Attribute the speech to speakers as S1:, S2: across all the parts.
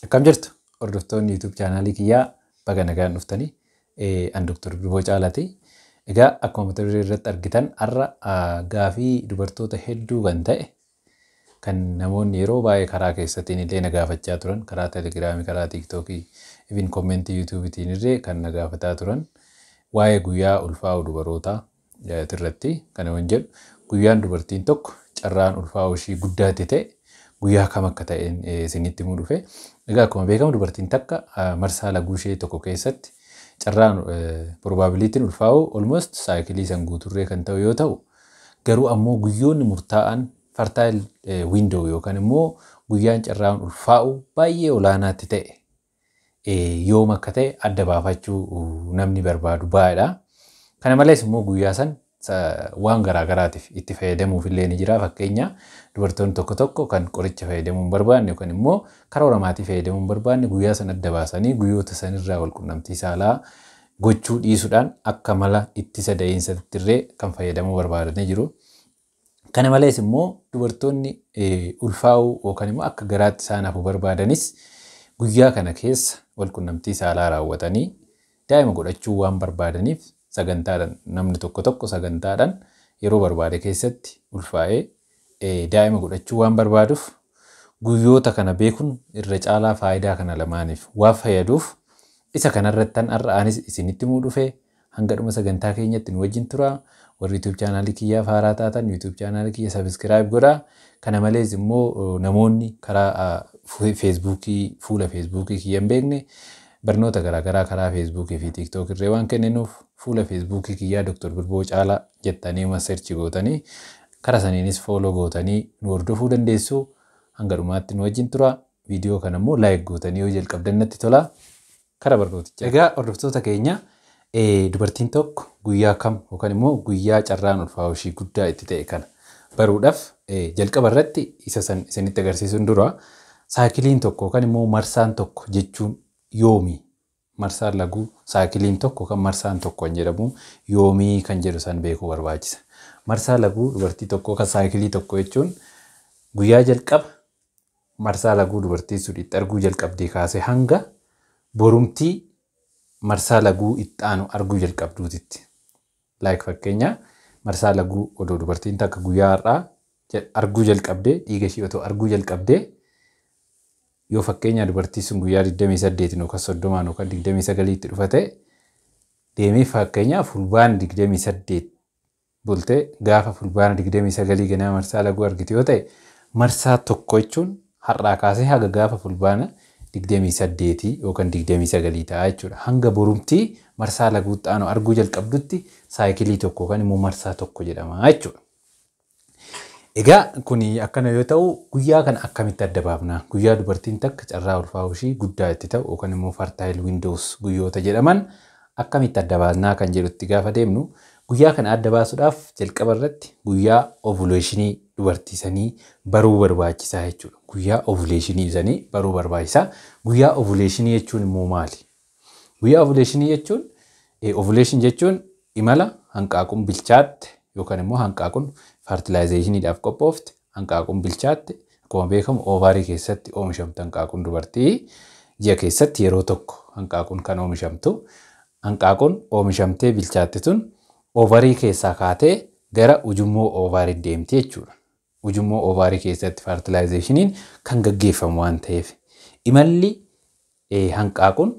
S1: Akkam jirtu hordoftoonni YouTube chaanaalii kiyyaa, baga nagaan dhuftanii. An Dr. Durboo Caalaati. Egaa akkuma mata duree irratti argitan, har'a gaafii dubartoota hedduu kan ta'e, kan namoonni yeroo baay'ee karaa keessattiin illee na gaafachaa turan, karaa Telegiraamii, karaa Tiiktookii, even comment YouTubetiin illee kan na gaafataa turan, waa'ee guyyaa ulfaa'uu dubarootaa irratti kana waan jedhu, guyyaan dubartiin tokko carraan ulfaa'uu ishii guddaatti ta'e guyyaa kam akka ta'e isinitti himuu dhufe. Egaa akkuma beekamu dubartiin takka marsaa laguu ishee tokko keessatti carraan probabilityn ulfaa'uu almost cycle san guuturree kan ta'u yoo ta'u, garuu ammoo guyyoonni murtaa'an fertile window yookaan immoo guyyaan carraan ulfaa'uu baay'ee olaanaatti ta'e yoom akka ta'e adda baafachuu namni barbaadu baay'eedha. Kana malees immoo guyyaa san waan garaagaraatiif itti fayyadamuuf illee ni jira. Fakkeenya, dubartoonni tokko tokko kan qoricha fayyadamuu hin barbaanne yookaan immoo karoora maatii fayyadamuu hin barbaanne, guyyaa san adda baasanii guyyoota sanirraa wal qunnamtii saalaa gochuu dhiisuudhaan akka mala ittisa da'iinsaatti illee kan fayyadamuu barbaadanii jiru. Kana malees immoo dubartoonni ulfaa'uu yookaan immoo akka garaatti isaan hafuu barbaadanis guyyaa kana keessa wal qunnamtii saalaa raawwatanii daa'ima godhachuu waan barbaadaniif, sagantaadhaan namni tokko tokko sagantaadhaan yeroo barbaade keessatti ulfaa'ee daa'ima godhachuu waan barbaaduuf, guyyoota kana beekuun irra caalaa faayidaa kana lamaaniif waan fayyaduuf, isa kanarrattan har'a anis isinitti himuu dhufe. Hanga dhuma sagantaa keenyatti nu wajjin tura. Warri YouTube chaanaalii kiyyaaf haaraa taatan YouTube chaanaalii kiyya subscribe godhaa. Kana malees immoo namoonni karaa Feesbuukii, fuula Feesbuukii kiyya hin beekne, barnoota garaagaraa karaa Feesbuukii fi TikTok irree waan kenninuuf, fuula Feesbuukii kiyyaa Dr. Birboo Caalaa jettanii uma search gootanii karaa saniinis follow gootanii nu hordofuu dandeessu. Hanga dhumaatti nu wajjin tura. Viidiyoo kana immoo like gootanii yoo jalqabdan natti tola. Kara barnootichaa. Egaa hordoftoota keenya, dubartiin tokko guyyaa kam yookaan immoo guyyaa carraan ulfaa'uu ishii guddaa itti ta'e kana baruudhaaf, jalqaba irratti isa san isinitti agarsiisuun dura, cycleiin tokko yookaan immoo marsaan tokko jechuun yoomi? Marsaan laguu cycleiin tokko kan marsaan tokko kan jedhamu yoomii kan jedhu san beekuu barbaachisa. Marsaa laguu dubartii tokkoo kan cycle tokko jechuun guyyaa jalqaba marsaa laguu dubartii sun itti arguu jalqabdee kaasee hanga borumtii marsaa laguu itti aanu arguu jalqabduutitti. Like fakkeenya, marsaa laguu odoo dubartiin takka guyyaa har'aa arguu jalqabdee, dhiiga ishii otoo arguu jalqabdee, yoo fakkeenya dubartii sun guyyaa 28 yookaan 30 yookaan 29tti dhufate, deemee fakkeenya Fulbaana 28 bultee gaafa Fulbaana 29 ganama marsaa laguu argite yoo ta'e, marsaa tokko jechuun har'aa kaasee haga gaafa Fulbaana 28 yookaan 29 ta'a jechuudha. Hanga borumtii marsaa laguutti aanu arguu jalqabdutti cycle tokko yookaan immoo marsaa tokko jedhama jechuudha. Egaa kuni akkana yoo ta'u, guyyaa kana akkamitti adda baafna? Guyyaa dubartiin takka carraa ulfaa'uu ishii guddaa itti ta'u yookaan immoo fertile windows guyyoota jedhaman akkamitti adda baasnaa kan jedhutti gaafa deemnu, guyyaa kana adda baasuudhaaf jalqaba irratti guyyaa ovulation dubartii sanii baruu barbaachisaa jechuudha. Guyyaa ovulation sanii baruu barbaachisaa. Guyyaa ovulation jechuun immoo maali? Guyyaa ovulation jechuun, ovulation jechuun imala hanqaaquun bilchaatte yookaan immoo hanqaaquun fertilizationiidhaaf qophoofte, hanqaaquun bilchaatte. Akkuma beekamu ovary keessatti oomishamtu hanqaaquun dubartii, ji'a keessatti yeroo tokko hanqaaquun kan oomishamtu. Hanqaaquun oomishamtee bilchaatte tun ovary keessaa kaatee gara ujummoo ovary deemti jechuudha. Ujummoo ovary keessatti fertilizationiin kan gaggeeffamu waan ta'eef, imalli hanqaaquun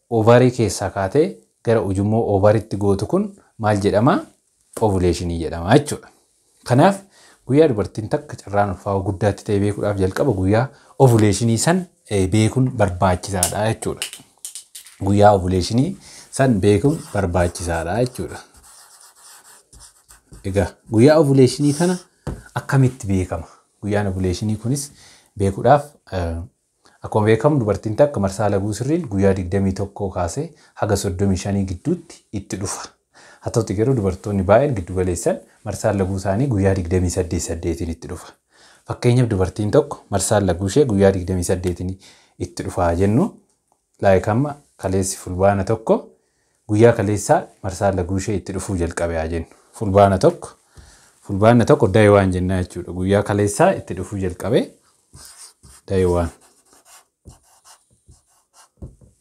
S1: ovary keessaa kaatee gara ujummoo ovarytti gootu kun maal jedhama? Ovulation jedhama jechuudha. Kanaaf guyyaa dubartiin takka carraan ulfaa'uu guddaatti ta'e beekuudhaaf jalqaba guyyaa ovulation san beekuun barbaachisaadha jechuudha. Guyyaa ovulation san beekuun barbaachisaadha jechuudha. Egaa guyyaa ovulation kana akkamitti beekama? Guyyaan ovulation kunis beekuudhaaf, akkuma beekamu dubartiin takka marsaa laguu sirriin guyyaa 21 kaasee haga 35 gidduutti itti dhufa. Haa ta'uti garuu dubartoonni baay'een giddu galeessan marsaan laguu isaanii guyyaa 28 8 itti dhufa. Fakkeenyaaf, dubartiin tokko marsaan laguu ishee guyyaa 28 itti dhufaa jennu, like amma kaleessi Fulbaana 1, guyyaa kaleessaa marsaan laguu ishee itti dhufuu jalqabe haa jennu. Fulbaana 1, Fulbaana 1, day one jennaa jechuudha. Guyyaa kaleessaa itti dhufuu jalqabe, day one.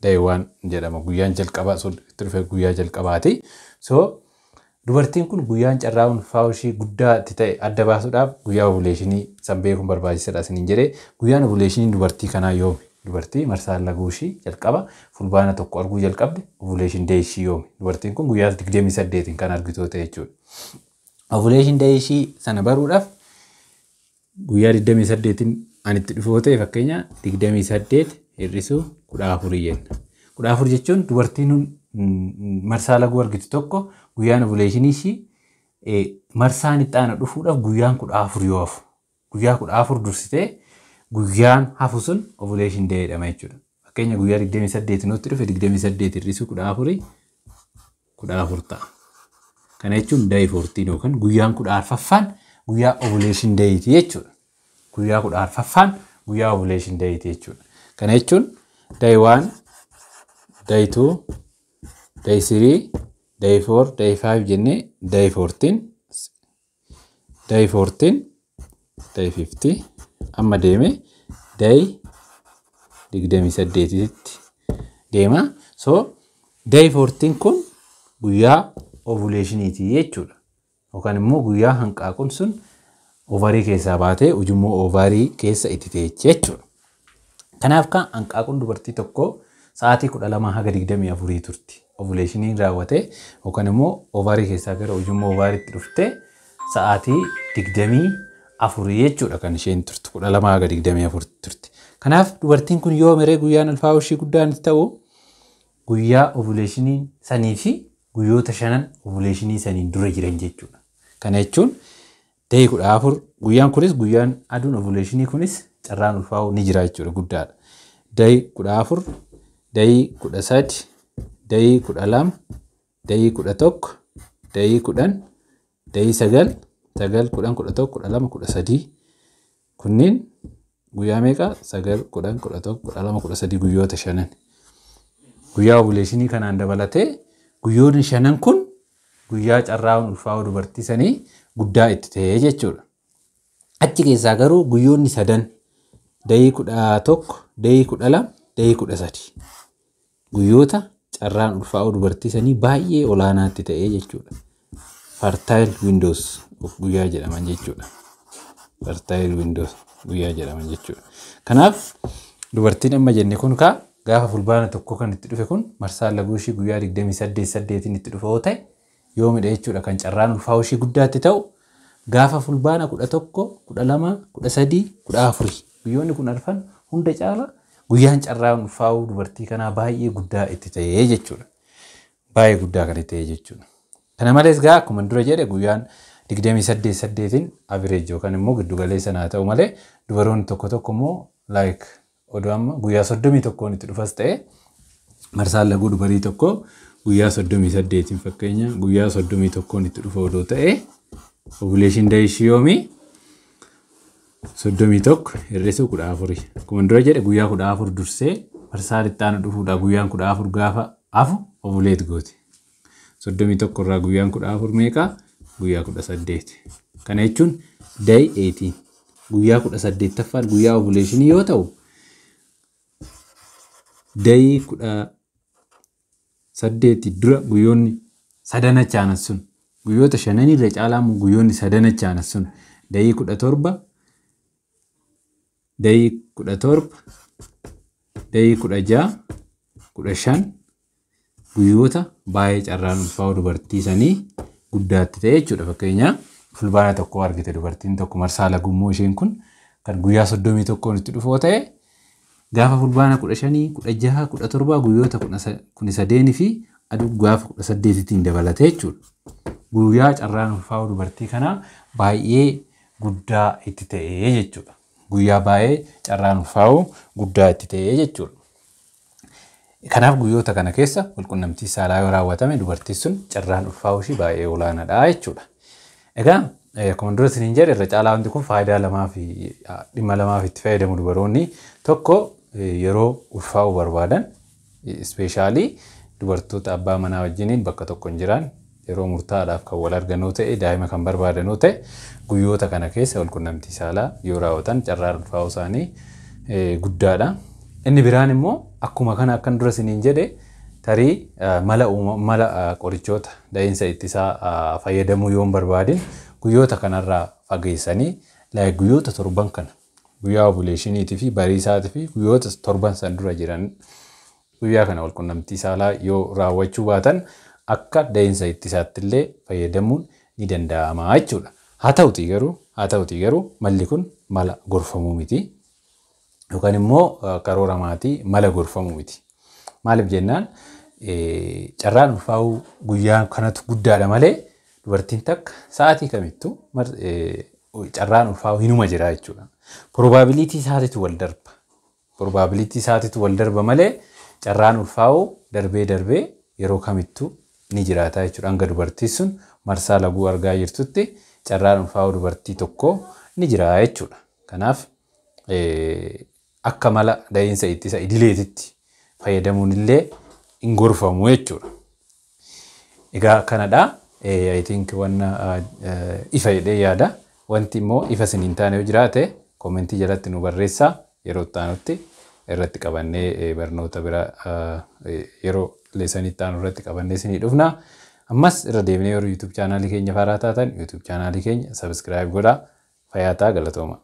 S1: Day 1 jedhama. Guyyaan jalqabaa itti dhufe guyyaa jalqabaati. So dubartiin kun guyyaan carraa ulfaa'uu ishii guddaa itti ta'e adda baasuudhaaf guyyaa ovuleeshinii san beekuun barbaachisaadha isiniin jedhee, guyyaan ovuleeshinii dubartii kanaa yoomi? Dubartii marsaan laguu ishii jalqaba Fulbaana 1 arguu jalqabde, ovulation day ishii yoomi? Dubartiin kun guyyaa 28 kan argitu ta'e jechuudha. Ovulation day ishii sana baruudhaaf guyyaa 28 ani itti dhufoo ta'e, fakkeenya 28 hir'isuu 14 jenna. 14 jechuun dubartiin marsaa laguu argitu tokko guyyaan ovuleeshinii ishii marsaan itti aanu dhufuudhaaf guyyaan 14 yoo hafu, guyyaa 14 dursitee guyyaan hafu sun ovulation day jedhama jechuudha. Fakkeenya guyyaa 28 nutti dhufe, 28 hir'isuu 14 14 ta'a. Kana jechuun day 14 yookaan guyyaan 14ffaan guyyaa ovulation dayiti jechuudha. Guyyaa 14ffaan guyyaa ovulation dayiti jechuudha. Kana jechuun day 1, day 2, day 3, day 4, day 5 jennee day 14, day 14, day 15 amma deeme day 28tti deema. So day 14 kun guyyaa ovulationiiti jechuudha. Yookaan immoo guyyaa hanqaaquun sun ovarii keessaa baatee ujummoo ovarii keessa itti teeche jechuudha. Kanaaf kan hanqaaquun dubartii tokkoo sa'aatii 12 haga 24 turti. Ovulationiin raawwatee yookaan immoo ovarii keessaa gara ujummoo ovariitti dhuftee sa'aatii 24 jechuudha kan isheen turtu, 12 haga 24 turti. Kanaaf dubartiin kun yoo meree guyyaan ulfaa'uu ishii guddaan itti ta'u guyyaa ovulationiin sanii fi guyyoota shanan ovulationii saniin dura jiran jechuudha. Kana jechuun day 14, guyyaan kunis, guyyaan aduun ovulationii kunis carraan ulfaa'uu ni jira jechuudha, guddaadha. Day 14, day 13, day 12, day 11, day 10, day 9, 9, 10, 11, 12, 13, kunneen guyyaa meeqa? 9, 10, 11, 12, 13, guyyoota shanan. Guyyaa ovulationii kanaan dabalatee guyyoonni shanan kun guyyaa carraan ulfaa'uu dubartii sanii guddaa itti ta'ee jechuudha. Achi keessaa garuu guyyoonni sadan, day 11, day 12, day 13, guyyoota carraan ulfaa'uu dubartii sanii baay'ee olaanaatti ta'ee jechuudha. Fertile windows guyyaa jedhaman jechuudha. Fertile windows guyyaa jedhaman jechuudha. Kanaaf dubartiin amma jenne kun kaa gaafa Fulbaana 1 kan itti dhufe kun marsaan laguu ishii guyyaa 28 8 itti dhufe yoo ta'e, yoomidha jechuudha kan carraan ulfaa'uu ishii guddaatti ta'u? Gaafa Fulbaana 11, 12, 13, 14, guyyoonni kun arfan hunda caala guyyaan carraan ulfaa'uu dubartii kanaa baay'ee guddaa itti ta'ee jechuudha. Baay'ee guddaa kan itti ta'e jechuudha. Kana malees gaa akkuma dura jedhe guyyaan 28 8 average yookaan immoo giddu galeessa naa ta'u malee, dubaroonni tokko tokko immoo like odoo amma guyyaa 31n itti dhufas ta'e, marsaan laguu dubarii tokko guyyaa 38n, fakkeenya guyyaa 31n itti dhufa odoo ta'e, ovulation day ishii yoomii? 31 hir'isuu 14. Akkuma dura jedhe guyyaa 14 dursee marsaan itti aanu dhufuudha, guyyaan 14 gaafa hafu ovulate gooti. 31 irraa guyyaan 14 meeqa? Guyyaa 18. Kana jechuun day 18, guyyaa 18ffaan guyyaa ovulationii yoo ta'u, day 18 dura guyyoonni sadan achaanan sun, guyyoota shananirra caalaa immoo guyyoonni sadan achaanan sun, day 17, day 17, day 16, 15, guyyoota baay'ee carraan ulfaa'uu dubartii sanii guddaatti ta'e jechuudha. Fakkeenya Fulbaana 1 argite dubartiin tokko marsaa lagummoo isheen kun kan guyyaa 31n itti dhufoo ta'e, gaafa Fulbaana 15, 16, 17, guyyoota kuni sadeenii fi aduu gaafa 18tiin dabalatee jechuudha. Guyyaa carraan ulfaa'uu dubartii kanaa baay'ee guddaa itti ta'e jechuudha. Guyyaa baay'ee carraan ulfaa'uu guddaa itti ta'e jechuudha. Kanaaf guyyoota kana keessa walqunnamtii saalaa yoo raawwatame dubartiin sun carraan ulfaa'uu ishii baay'ee olaanaadha jechuudha. Egaa akkuma dura isiniin jedhe irra caalaa wanti kun faayidaa lamaa fi dhimma lamaaf itti fayyadamu dubaroonni. Tokko, yeroo ulfaa'uu barbaadan, especially dubartoota abbaa manaa wajjiniin bakka tokko hin jiraan, yeroo murtaa'aadhaaf kan wal arganuu ta'e, daa'ima kan barbaadanuu ta'e, guyyoota kana keessa walqunnamtii saalaa yoo raawwatan carraan ulfaa'uu isaanii guddaadha. Inni biraan immoo akkuma kana akkan dura isiniin jedhe, tarii mala qorichoota da'iinsa ittisaa fayyadamuu yoo hin barbaadin, guyyoota kanarraa fageessanii, guyyoota 7n kana, guyyaa ovulationiitii fi bariisaatii fi guyyoota 7n san dura jiran, guyyaa kana walqunnamtii saalaa yoo raawwachuu baatan akka da'iinsa ittisaatti illee fayyadamuun ni danda'ama jechuudha. Haa ta'utii garuu malli kun mala gorfamuu miti. Yookaan immoo karoora maatii mala gorfamuu miti. Maaliif jennaan, carraan ulfaa'uu guyyaa kanatu guddaadha malee dubartiin takka sa'aatii kamittuu carraan ulfaa'uu hinuma jira jechuudha. Probability isaatitu wal darba. Probability isaatitu wal darba malee carraan ulfaa'uu darbee darbee yeroo kamittuu ni jiraata jechuudha. Hanga dubartiin sun marsaa laguu argaa jirtutti carraan ulfaa'uu dubartii tokkoo ni jira jechuudha. Kanaaf akka mala da'iinsa ittisa idileetitti fayyadamuun illee hin gorfamu jechuudha. Egaa kanadha. I think wanna ifa jedhee yaada. Wanti immoo ifa isin hin taane yoo jiraate commentii jalatti nu barreessaa, yeroo itti aanutti irratti qabannee barnoota bira yeroo lessonitti aanu irratti qabannee isinii dhufna. Ammas irra deebinee yeroo YouTube channelii keenya faaraa taatan, YouTube channelii keenya subscribe godhaa. Fayyaa ta'aa, galatooma.